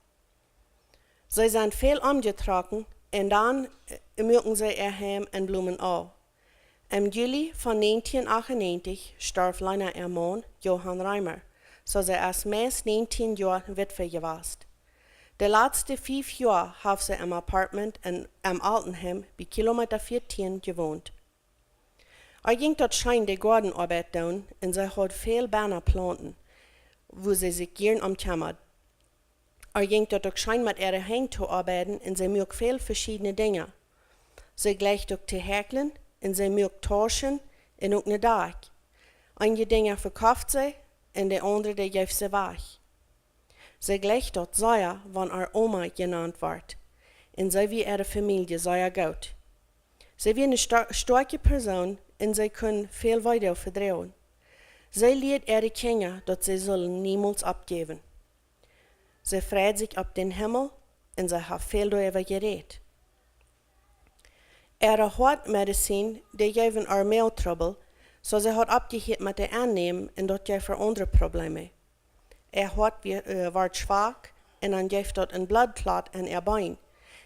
See sent väl omjetrocken un dan, äh, muaken see äa Heim en Blumenau. Em Juli von negentien achtundnegentig storf Lena äa Maun, Johann Reimer, soo see es meist negentien Joa Witwe jewast. De latste fief Joa haft see em Appartement en, em Altenheim bie Kilometa vieetieen jewont. Ar jinkj daut scheen, de Goadenoabeit doonen, un see haud väl Bennaplanten, wua see sikj jieren om kjemmad. Ar jinkj daut uk scheen met äare Henj to oabeiden un see muak väl veschiedne Dinja. See jleicht uk to häkjlen un see muak Tauschen un uk ne Dakj. Eenje Dinja vekoft see un de aundre, dee jeef see wajch. See jleicht daut sea, wan ar Oma jenant wort, un see wia äare Famielje sea goot. See wia ne sta-, stoakje Persoon un see kunn väl Weedoag vedroagen. See lieed äare Kjinja, daut see sullen niemols oppjäwen. See freid sikj opp dän Himmel un see haft väl doaräwa jerät. Äare Hoatmedizin, dee jeewen ar Moagentrubbel, soo see haud oppjehieet met dee aunnämen un daut jeef ar aundre Probleme. Äa Hoat wia, äh, wort schwak un dan jeef daut een Bloodclot aun äa Been.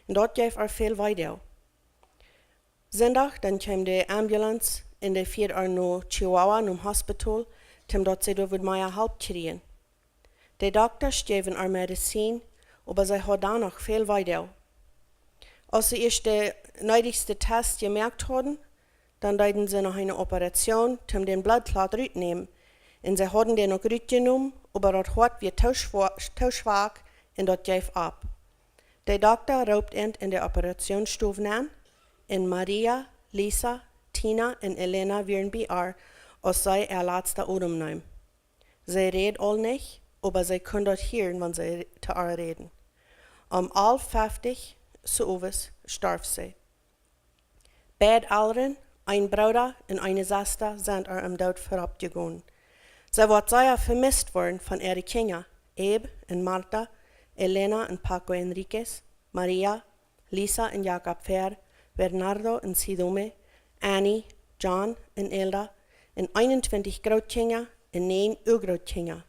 Un daut jeef ar väl Weedoag. Sindach, dan kjeem de Ambulance un dee fieed ar no Chihuahua, nom Hospital, toom daut see doa wudd mea Help kjrieen. De Doktasch jeewen ar Medizin, oba see haud dan noch väl Weedoag. Aus see ieescht de needichste Test jemoakt hauden, dan deeden see noch eene Operation, toom dän Bloodclot rutnämen. Un see hauden dän uk rutjenomen, oba daut Hoat wia too schwa-, too schwak un daut jeef opp. De Dokta roopt an en de Operationsstow nenn, un Maria, Lisa, Tina un Elena wieren bie ar, aus see äa latsta Odem neem. See räd aul nich, oba see kunn daut hieren, wan see to ar räden. Om alf feftich 's Owes storf see. Beid Elren, een Brooda un eene Sesta, sent ar em Doot verropp jegonen. See woat sea vemist woaren von äare Kjinja, Abe un Marta, Elena un Paco Enriquez, Maria, Lisa un Jakob Fehr, Bernardo un Sidome, Annie, John un Elda, un eenuntwintich Grootkjinja un näajen Uagrootkjinja.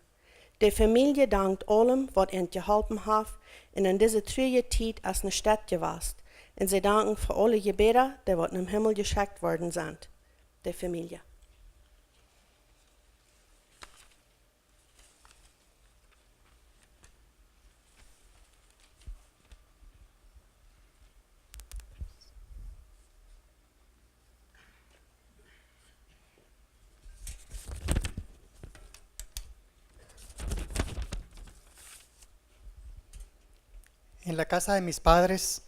De Famielje dankt aulem, waut an jeholpen haft, un en dise truarje Tiet es ne Städ jewast, un see danken fa aule Jebäda, dee waut nom Himmel jeschekjt worden sent. De Famielje. En la casa de mis padres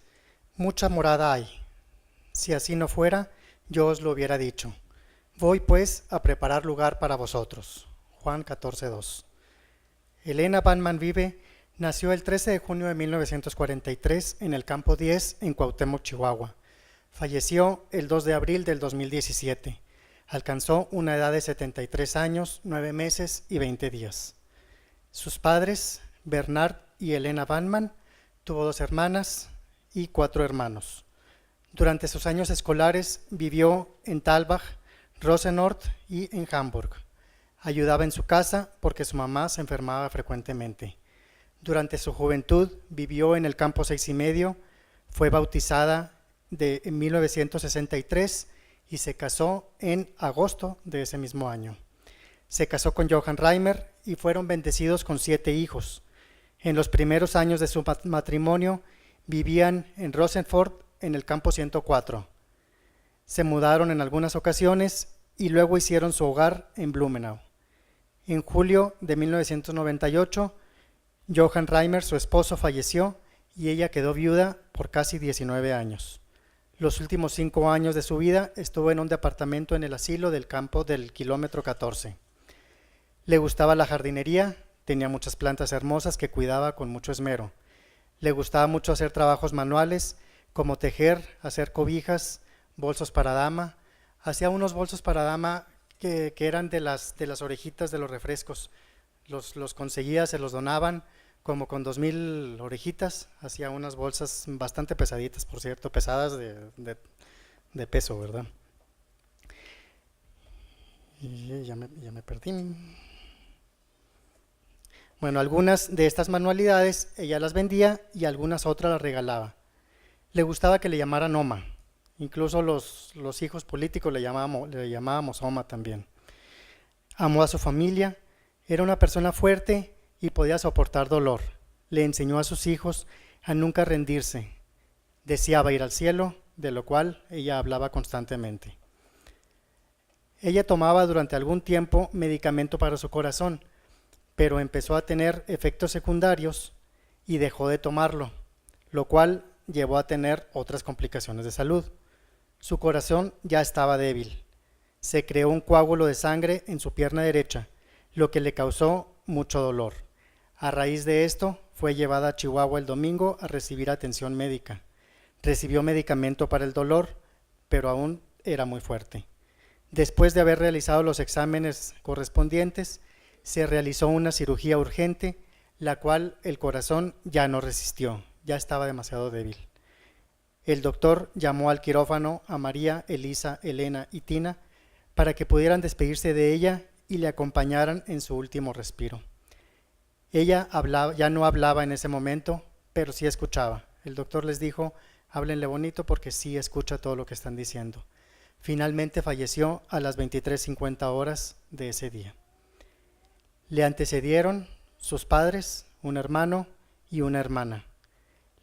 mucha morada hay. Si así no fuera, yo os lo hubiera dicho. Voy, pues, a preparar lugar para vosotros. Juan catorce dos. Elena Banman Vive nació el trece de junio de mil novecientos cuarenta y tres en el campo diez en Cuauhtémoc, Chihuahua. Falleció el dos de abril del dos mil diecisiete. Alcanzó una edad de setenta y tres años, nueve meses y veinte días. Sus padres, Bernard y Elena Banman, tuvo dos hermanas y cuatro hermanos. Durante sus años escolares vivió en Thalbach, Rosenort y en Hamburg. Ayudaba en su casa porque su mamá se enfermaba frecuentemente. Durante su juventud vivió en el campo seis y medio, fue bautizada de, en mil novecientos sesenta y tres y se casó en agosto de ese mismo año. Se casó con Johann Reimer y fueron bendecidos con siete hijos. En los primeros años de su mat-, matrimonio vivían en Rosenfort, en el campo ciento cuatro. Se mudaron en algunas ocasiones y luego hicieron su hogar en Blumenau. En julio de mil novecientos noventa y ocho, Johann Reimer, su esposo, falleció y ella quedó viuda por casi diecinueve años. Los últimos cinco años de su vida estuvo en un departamento en el asilo del campo del kilómetro catorce. Le gustaba la jardinería, tenía muchas plantas hermosas que cuidaba con mucho esmero. Le gustaba mucho hacer trabajos manuales, como tejer, hacer cobijas, bolsos para dama. Hacía unos bolsos para dama que, que eran de las, de las orejitas de los refrescos. Los, los conseguía, se los donaban, como con dos mil orejitas. Hacía unas bolsas bastante pesaditas, por cierto, pesadas de, de, de peso, ¿verdad? Y ya me, ya me perdí. Bueno, algunas de estas manualidades ella las vendía y algunas otras las regalaba. Le gustaba que le llamaran Oma. Incluso los, los hijos políticos le llamábamos, le llamábamos Oma también. Amó a su familia, era una persona fuerte y podía soportar dolor. Le enseñó a sus hijos a nunca rendirse. Deseaba ir al cielo, de lo cual ella hablaba constantemente. Ella tomaba durante algún tiempo medicamento para su corazón, pero empezó a tener efectos secundarios y dejó de tomarlo, lo cual llevó a tener otras complicaciones de salud. Su corazón ya estaba débil. Se creó un coágulo de sangre en su pierna derecha, lo que le causó mucho dolor. A raíz de esto, fue llevada a Chihuahua el domingo a recibir atención médica. Recibió medicamento para el dolor, pero aún era muy fuerte. Después de haber realizado los exámenes correspondientes, se realizó una cirugía urgente, la cual el corazón ya no resistió, ya estaba demasiado débil. El doctor llamó al quirófano a María, Elisa, Elena y Tina para que pudieran despedirse de ella y le acompañaran en su último respiro. Ella hablaba, ya no hablaba en ese momento, pero sí escuchaba. El doctor les dijo: "Háblenle bonito porque sí escucha todo lo que están diciendo". Finalmente falleció a las veintitrés cincuenta horas de ese día. Le antecedieron sus padres, un hermano y una hermana.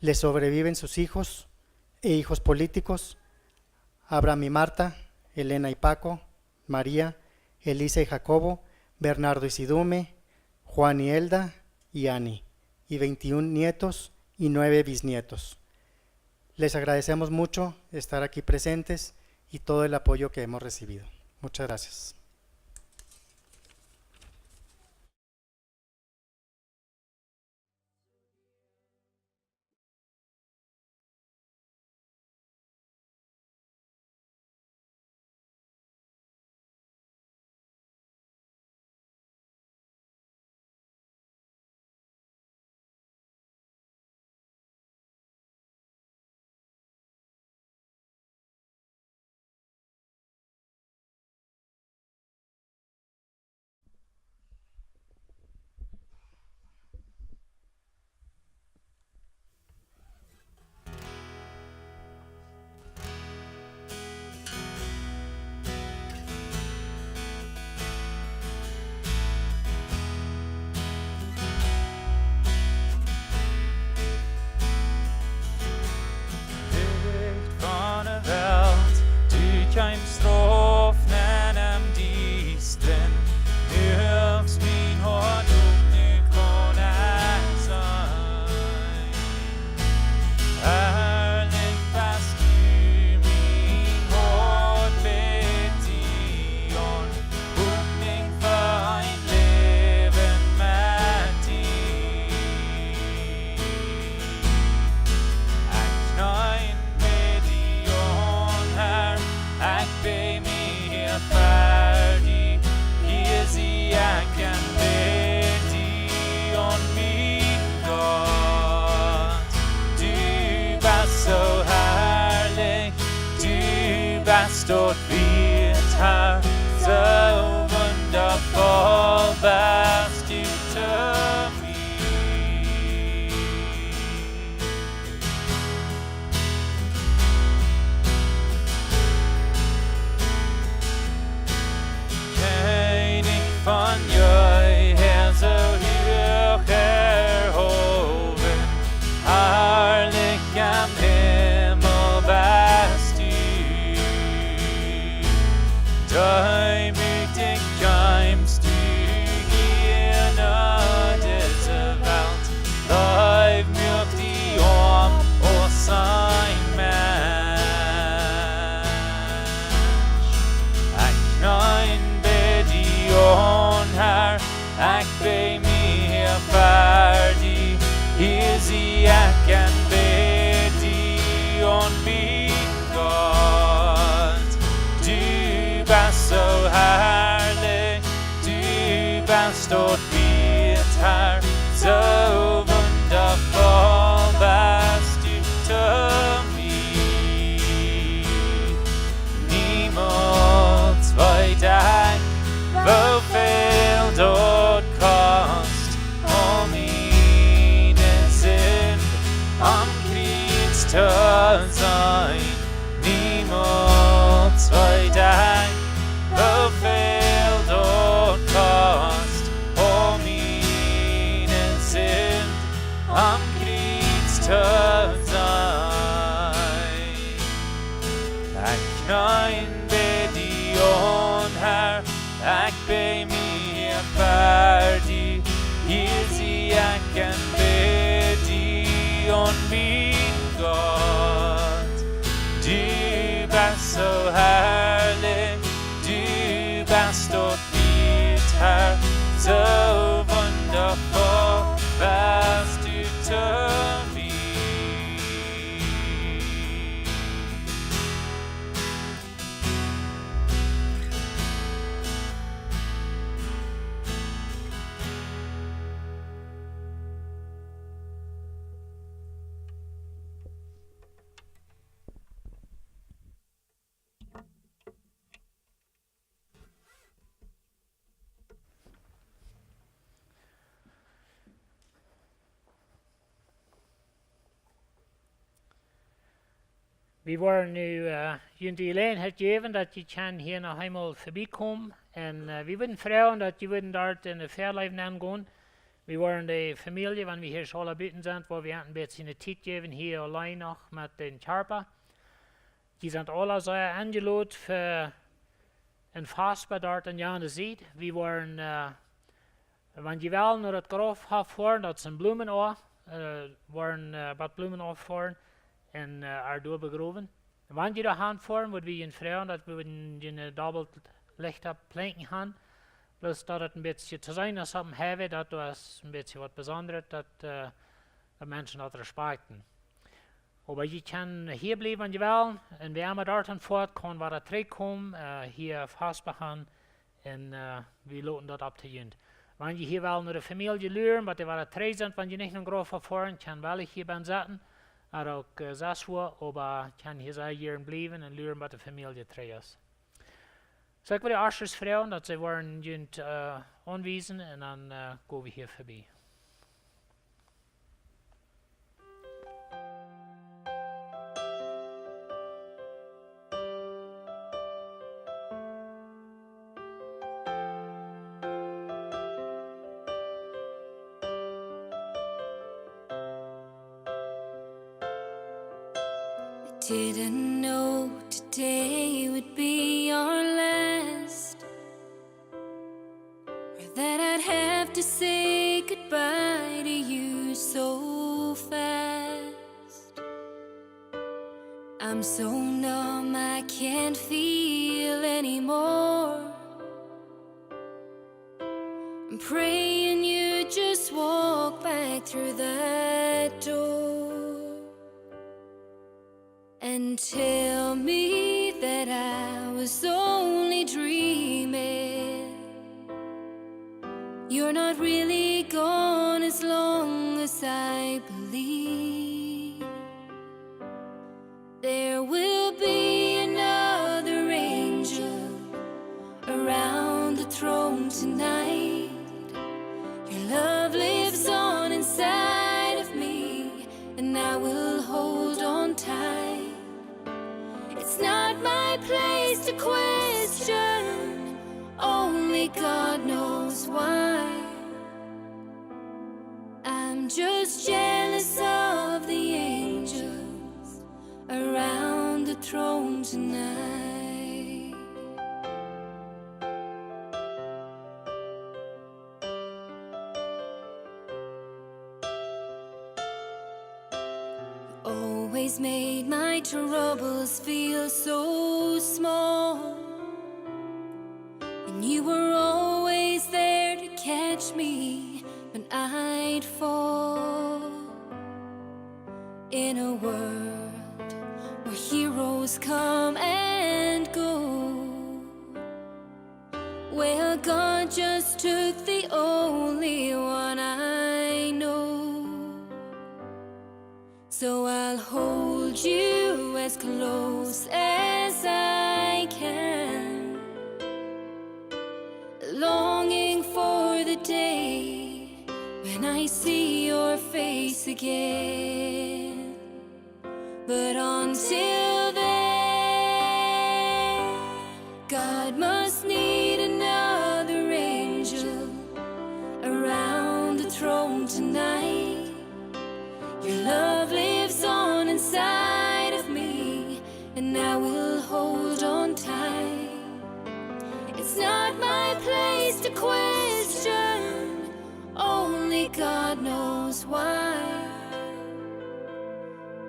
Le sobreviven sus hijos e hijos políticos, Abraham y Marta, Elena y Paco, María, Elisa y Jacobo, Bernardo y Sidume, Juan y Elda y Ani, y veintiún nietos y nueve bisnietos. Les agradecemos mucho estar aquí presentes y todo el apoyo que hemos recibido. Muchas gracias. Licht von de Welt, du kjeemst rauf nenn em Diestren, muachst mien Hoat op, nu kaun ekj seenen. Harlich best du, mien Hoat bäd die aun, Hopninj fa een Läwen met die. Ekj kjnee bie die aun, Herr, ekj bäd mie ver die. Hia sie ekj en bäd die aun, mien Gott. Du best soo harlich, du best daut wieet, Herr, soo wundafoll best du to mie. Kjennich von jeehäa soo huach erhowen, harlich em Himmel best du. Deemootich kjeemst du hia no dise Welt, Leew muak die oam aus een Mensch. Ekj kjnee bie die aun, Herr, ekj bäd mie ver die. Hia sie ekj en bäd die aun, mien Gott. Du best soo harlich, du best daut wieet, Herr, soo wundafoll best du to mie. Niemols weet ekj, woo väl daut kost, om miene Sind aum Kjriez to seenen. Niemols weet ekj, woo väl daut kost, om miene Sind Wie woaren nu, äh, junt de Jeläajenheit jäwen, daut jie kjennen hia noch eemol verbiekomen. Un, äh, wie wudden froagen, daut jie wudden doa enne Väaleew nengonen. Wie woaren de Famielje, wan wie hia aula buten sent, woa wie een bät Tiet jäwen, hia auleen noch met dän Kjarpa. Jie sent aula sea enjelot fa een Faspa doa aun jane Sied. Wie woaren, äh, wan jie wellen no daut Grauf foaren, daut es en Blumenau, äh, woaren, äh, bie Blumenau foaren un, äh, äa doa begrowen. Wan jie doa han foaren, wudd wie junt froagen, daut wie wudden junt dobbelt Lichta plinken han. Bloos daut et een bät to seenen es opp dän Highway, daut doa es een bät waut Besondret, daut, äh, daut Menschen daut respakjten. Oba jie kjennen hia bliewen, wan jie wellen. Un wäa emma doa aun foat, kaun wada trigjkomen, äh, hia Faspa han. Un, äh, wie loten daut opp to junt. Wan jie hia wellen no de Famielje luren, waut dee wada trigj sent, wan jie nich no Grauf foaren, kjennen wie hia bie setten. Ooda uk, äh, sas wua, oba kjennen hia sea jieren bliewen un luren, waut de Famielje trigj es. Soo, ekj well de Ushers froagen, daut see woaren junt, äh, aunwiesen un dan, äh, go wie hia verbie. I didn't know today would be our last, or that I'd have to say goodbye to you so fast. I'm so numb, I can't feel anymore. I'm praying you just walk back through that door and tell me that I was only dreaming. You're not really gone as long as I believe. There will be another angel around the throne tonight. Your love lives on inside of me, and I will hold on tight. It's not my place to question, only God knows why. I'm just jealous of the angels around the throne tonight. You always made my troubles feel so small, and you were always there to catch me when I'd fall. In a world where heroes come and go, well, God just took the only one I know. So I'll hold you as close as I can, longing for the day when I see your face again. But until then, God must need another angel around the throne tonight. Your love lives on inside of me, and I will hold on tight. It's not my place to question, only God knows why.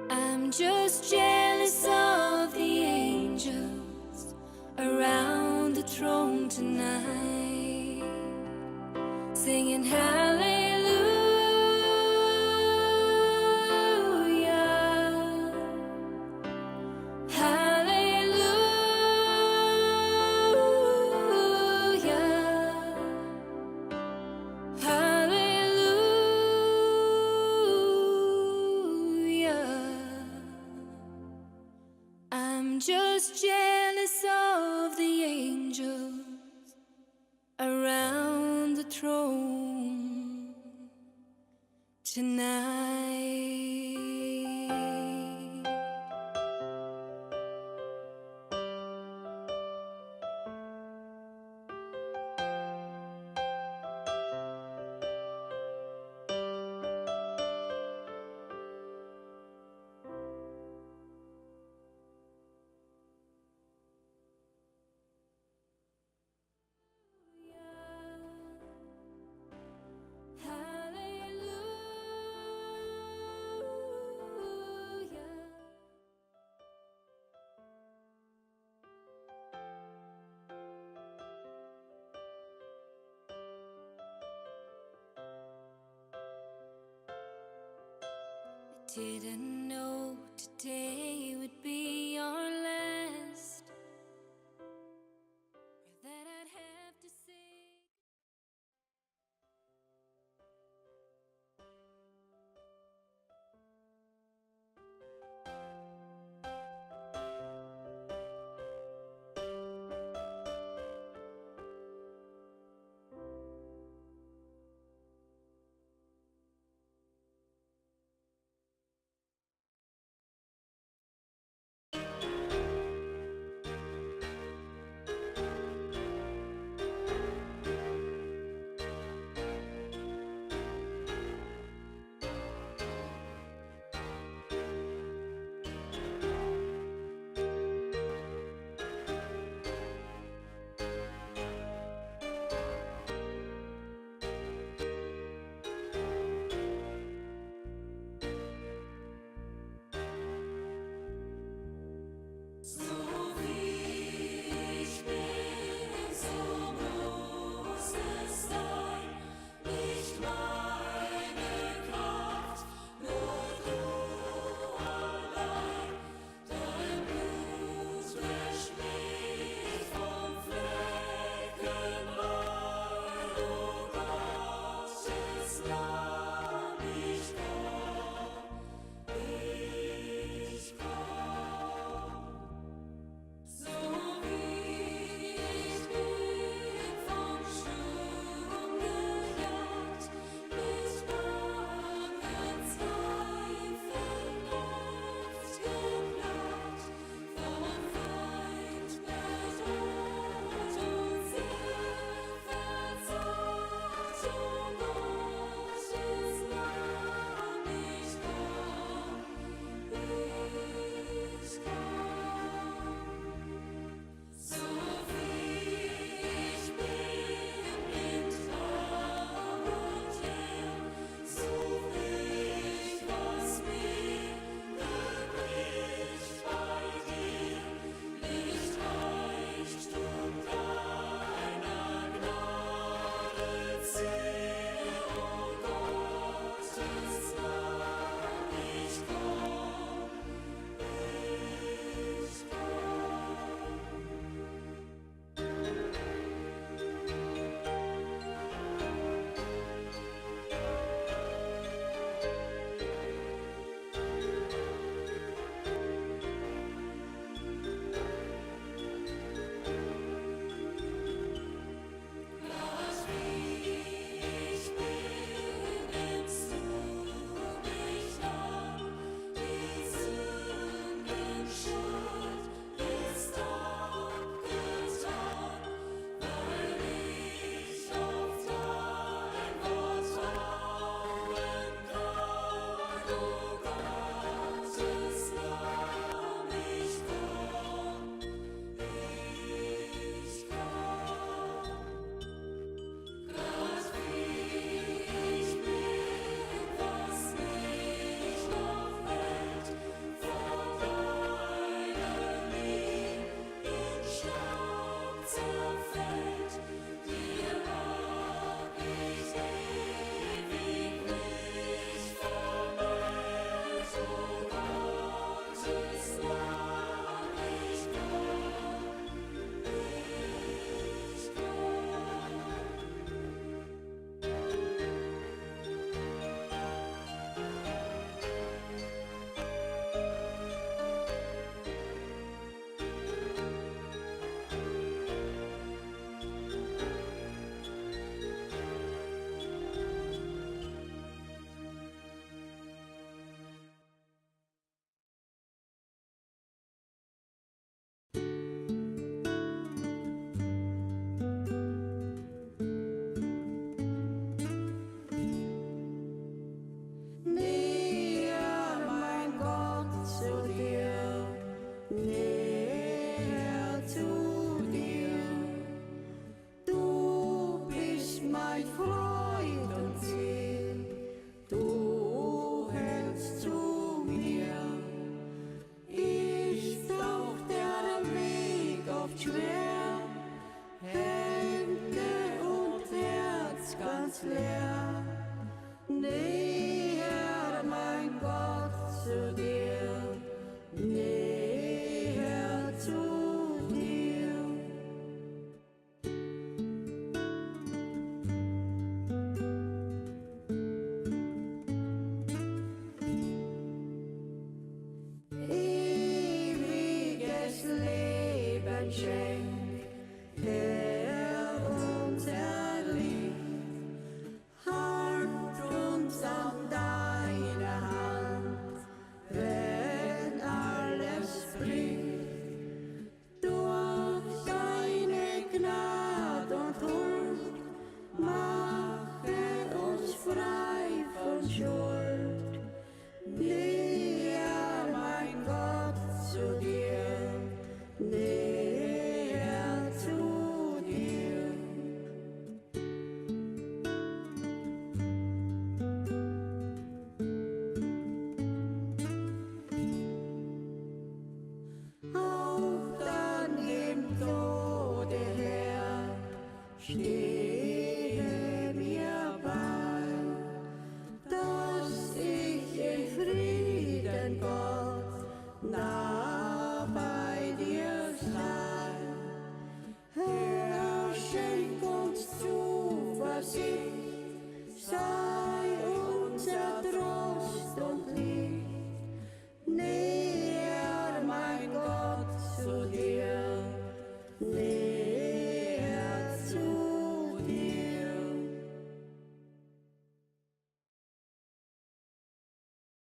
I'm just jealous of the angels around the throne tonight, singing hallelujah, hallelujah, hallelujah. I'm just jealous of the angels around the throne tonight. Didn't know today would be our